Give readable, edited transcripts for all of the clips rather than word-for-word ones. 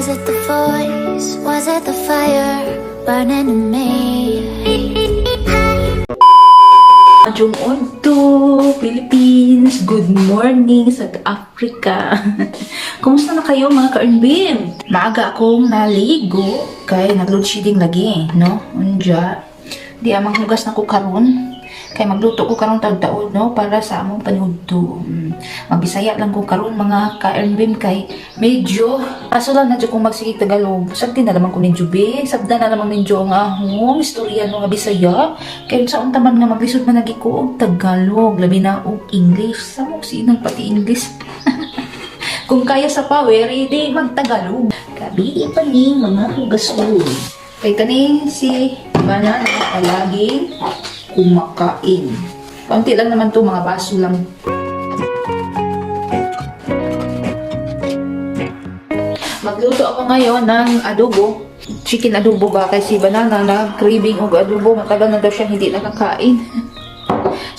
Was it the voice? Was it the fire burning in me? Jung to Philippines. Good morning, South Africa. Kumusta na kayo, mga ka-Ernbim? Maaga akong naligo kay nag-load shedding lagi, no? Unja. Di amang hugas na ko karon. Kay magluto ko karon taud-taud, no, para sa among panihudto. Magbisaya lang ko karon, mga ka-Ernbim, kay medyo kaso lang na jud kung magsigig Tagalog. Sagti na naman ko ninyo be. Sabda na naman ninyo ang ahong istorya no nga Bisaya. Kay sa unta man nga maglisod man lagi ko og Tagalog, labi na og English. Samok sinang pati English. Kung kaya sa power, edi magtagalog. Gabi pa ni mga hugason. Kay kaning si Banana palaging kumakain. Kaunti lang naman to, mga baso lang. Magluto ako ngayon ng adobo. Chicken adobo ba? Kasi si Banana nag-craving og adobo. Matagal na daw siya hindi nakakain.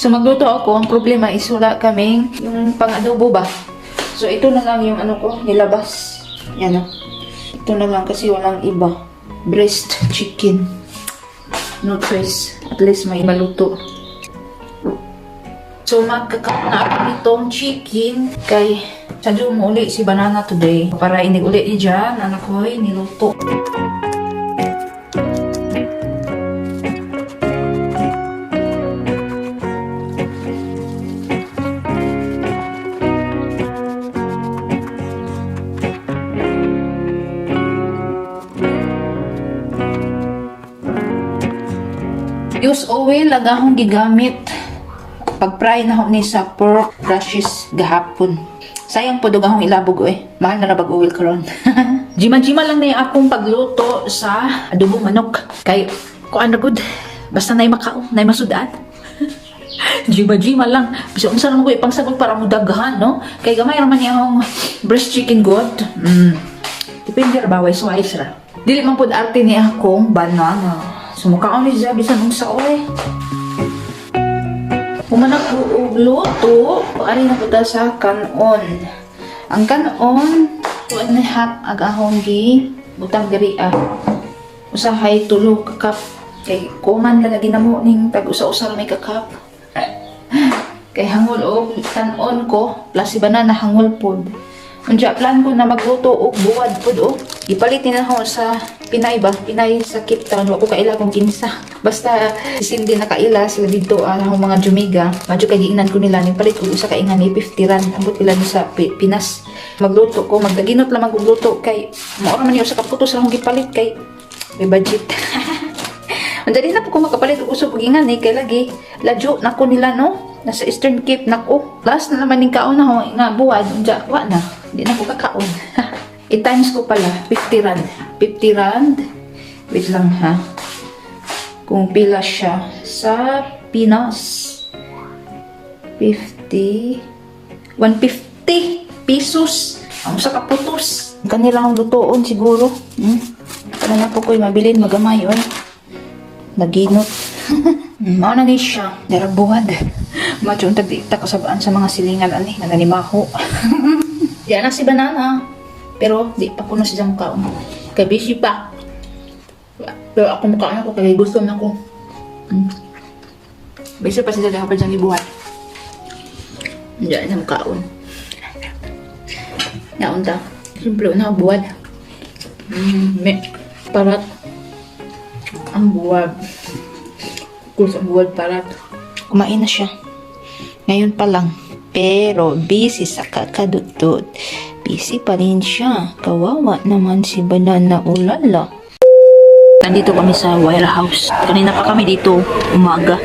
So magluto ako. Ang problema is wala kaming yung pang-adobo ba. So ito na lang yung ano ko, nilabas. Yan o. Ito na lang kasi walang iba. Breast chicken. No choice. At least may maluto. So magka-cut na ako nitong chicken kay sadyo mo uli si Banana today. Para inig uli ni dyan, anak ko, niluto. Use oil lang akong gigamit. Pag-fry na ako ni sa pork rashes gahapon. Sayang po dog akong ilabog eh. Mahal na rabag oil karon. Jima-jima lang na yung akong pagluto sa adobong manok. Kay kuan na good. Basta nay makaon, nay masudan. Jima-jima lang. Bisa unsa naman ko ipangsagot para mo daghan, no? Kay gamay ra man niya akong breast chicken good. Depende ra ba, wise wise ra. Dili man pud arte ni akong banana. Sumukaon ni siya bisan unsa oy. Human ako og luto, ari na ko ta sa kanon. Ang kanon, 2.5 ag ahong gi butang diri ah. Usahay tulo ka cup. Kay kuman lang lagi namo ning tag usa-usa ra may ka cup. Kay hangol og tan-on ko, plus si banana hangol pod. Unja plan ko na magluto og buwad pod oh. Ipalit ni na ako sa Pinay ba? Pinay sa Cape Town. Wa ko kaila kung kinsa. Basta si Cindy nakaila sila dito ang akong mga jumiga. Medyo kay giingnan ko nila ning palit og usa ka ingan ni 50 rand. Ambot ila ni sa Pinas. Magluto ko, magdaginot lamang kog luto kay mao ra man ni usa ka putos ra akong gipalit kay may budget. Unsa di na po ko makapalit og usog og ingan eh, kay lagi ladyo nako nila no. Nasa Eastern Cape nako. Last na naman ning kaon na ho nga buwad unja wa na. Di na ko kakaon. I-times ko pala 50 rand. 50 rand. Wait lang ha. Kung pila siya sa Pinas. 50 150 pesos. Ang sa kaputos. Kanila ang lutoon siguro. Para na po ko'y mabilin magamay oy. Naginot. Mao na ni siya. Darag buwad. Macho untag di ta kasabaan sa mga silingan ani nga nanimaho. Diyan na si Banana. Pero di pa kuno siya mukaon. Kay busy pa. Pero ako mukaon ako kay gusto na ko. Busy pa siya dahil pa diyang gibuhat. Diyan na mukaon. Naunta. Simple na buwad. Me, parat. Ang buwad. Kurs ang buwad parat. Kumain na siya. Ngayon pa lang. Pero busy sa kakadutut. Busy pa rin siya. Kawawa naman si Banana Ulala. Nandito kami sa warehouse. Kanina pa kami dito umaga.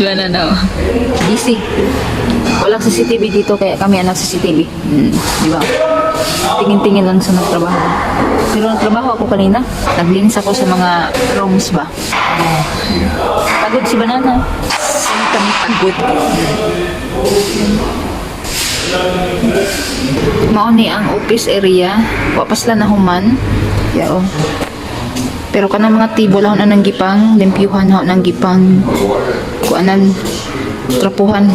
Banana. Busy. Walang CCTV dito kaya kami anak CCTV. Di ba? Tingin-tingin lang sa nagtrabaho. Pero nagtrabaho ako kanina. Naglinis ako sa mga rooms ba. Pagod si Banana. Saan kami pagod? Mao ni ang office area. Wa pa sila nahuman. Yao. Pero kanang mga table ahon anang gipang limpyuhan ahon nang gipang kuanan trapuhan.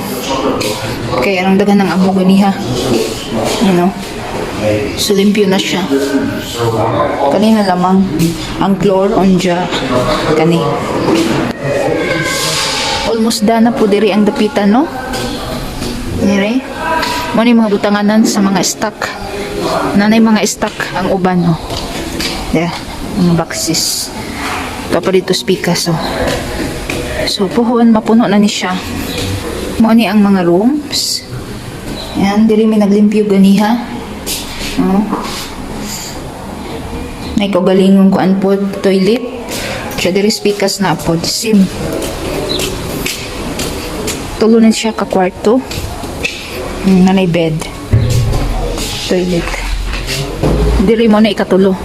Kay arang daghan ng amo ganiha. You know. So limpyo na siya. Kanina lamang ang floor onja kani. Almost done na po diri ang dapitan, no? Dire. Mo ni mga butanganan sa mga stock. Nanay mga stock ang uban, no? Yeah, mga boxes. Ito pa dito speakers, so. So, puhon, mapuno na ni siya. Mo ni ang mga rooms. Yan, diri may naglimpyo ganiha. Oh. May kaugalingong kuan po, toilet. Siya diri speakers na po, sim. Tulo na siya ka kwarto. Nanay bed. Toilet. Diri mo na ikatulo.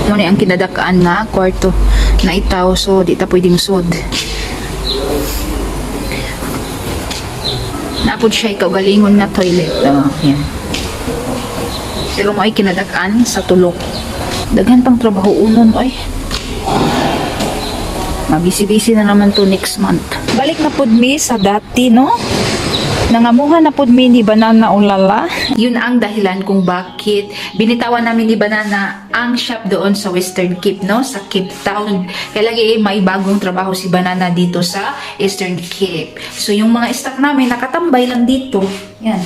Mo na ang kinadakaan nga kwarto na itaw, so di ta pwedeng sud. Napod siya kaugalingon nga toilet. Oh, yan. Pero mo ay kinadakaan sa tulok. Daghan pang trabaho unon ay. Mabisi-bisi na naman to next month. Balik na pud mi sa dati, no? Nangamuha na pud mi ni Banana Ulala. Yun ang dahilan kung bakit binitawan namin ni Banana ang shop doon sa Western Cape, no? Sa Cape Town. Kaya lagi eh, may bagong trabaho si Banana dito sa Eastern Cape. So yung mga stock namin nakatambay lang dito. Yan.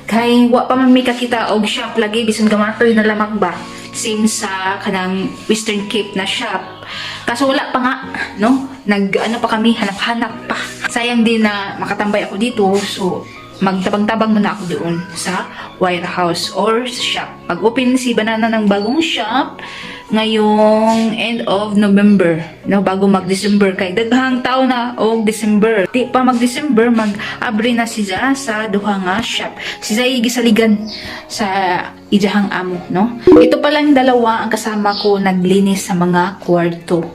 Kay wa pa man mi kakita og shop lagi, bisan gamatoy na lamang ba same sa kanang Western Cape na shop. Kaso wala pa nga, no? Nag ano pa kami, hanap-hanap pa. Sayang din na makatambay ako dito, so magtabang-tabang muna ako doon sa warehouse or sa shop. Pag-open si Banana ng bagong shop ngayong end of November, no, bago mag-December, kay daghang tao na og December. Di pa mag-December, mag-abri na siya sa duha nga shop. Si Zay gisaligan sa ijahang amo, no? Ito palang dalawa ang kasama ko naglinis sa mga kwarto.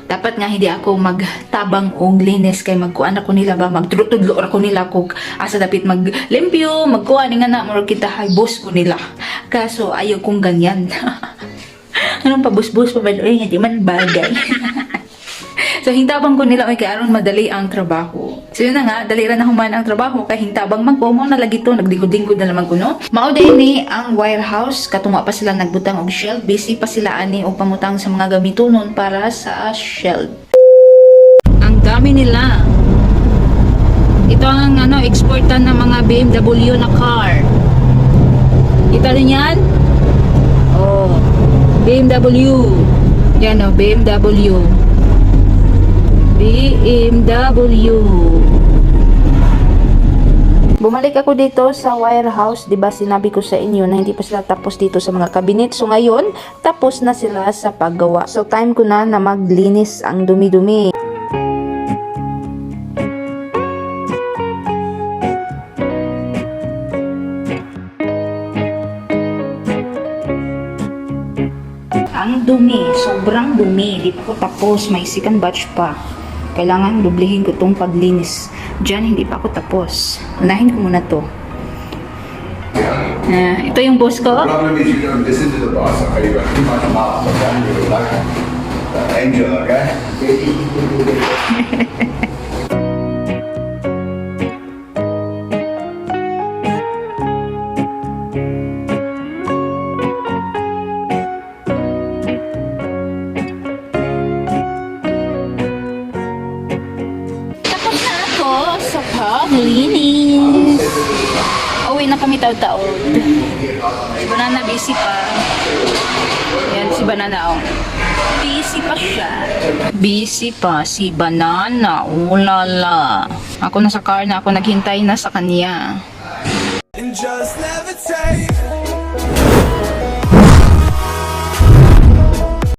Dapat nga hindi ako magtabang og linis kay magkuan ako nila ba, magtudlo ako nila kung asa dapit maglimpyo, magkuan nga na murag kita hay boss ko nila. Kaso ayaw kong ganyan. Anong pabus-bus pa ba? Uy, hindi man bagay. So, hintabang ko nila, oy, kay aron madali ang trabaho. So, yun na nga, dali ra na human ang trabaho, kay hintabang man ko, mao na lagi to, naglingkod-lingkod na naman ko, no? Mao din ni ang warehouse, katunga pa sila nagbutang og shelf, busy pa sila ani og pamutang sa mga gamitonon para sa shelf. Ang dami nila. Ito ang ano, exportan ng mga BMW na car. Kita rin yan? Oh, BMW. Yan oh, BMW. BMW. Bumalik ako dito sa warehouse, 'di ba? Sinabi ko sa inyo na hindi pa sila tapos dito sa mga cabinet. So ngayon, tapos na sila sa paggawa. So time ko na na maglinis ang dumi-dumi. Ang dumi, sobrang dumi. Di pa ko tapos, may second batch pa. Kailangan dublihin ko tong paglinis. Diyan, hindi pa ako tapos. Unahin ko muna to. Ah, ito yung boss ko. Problem is you don't listen to the boss, okay? You got too much mouth, okay? You're like the angel, okay? Tapos na ako sa paglinis. Uwi na kami taon-taon. Si Banana busy pa. Yan si Banana, oh. Busy pa siya. Busy pa si Banana. Ulala. Ako nasa car na ako, naghintay na sa kanya. And just levitate.